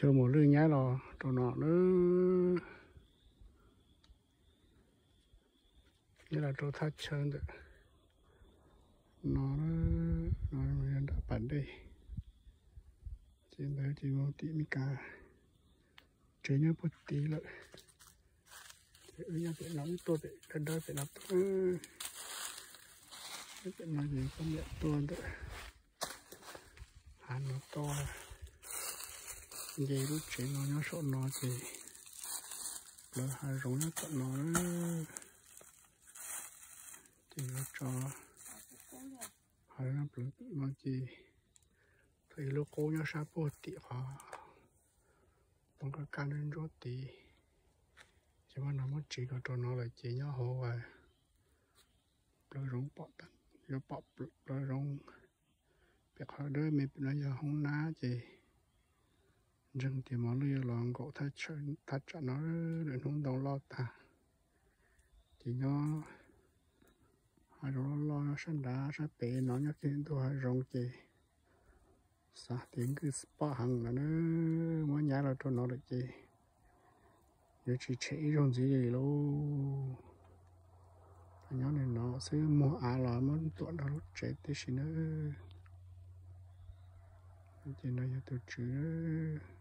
Cov mos lwj nyab los rau no na, nyab los rau thaj chaw ntawm no, no yog nram pas dej. Ces ntawd ces mus tim Meskas, tsev nyob puag tid lawm. Ces wb nyob pem no, wb tuaj pem dawb dawb pem no tuaj. Nyob pem no ces poj niam tuaj ntawm hav no tuaj, nce lub tsev no nyob saum no ces plawv hav zoov nyob tom no. Ces yuav tso hav zoov plawv tom no ces thaum ub lub qub nyob sab puag tim qhov poob kaj kaj ntsuab ntsuab tid. Ces mas no muab tsiv los rau no lawm ces nyob hauv plawv zoov pom, yuav pom plawv zoov. Pem qhov dawb me pem no yog hoob nab ces ntseeg tias mos lwj yuav los nkaum thaj tsam no lawm, hnub ntoo loj tag. Ces nyob hav zoov loj loj sab nrad sab pem no nyob kiag ntug hav zoov ces xav tias nkawd spot heev no na, muab nyab los rau no lawm ces yuav tsis tshem ib zaug ntxiv li lauj. Nyob li no xwb, muag av los muab tuam nrog lub tsev tib si na. Ces no yog tus tswv.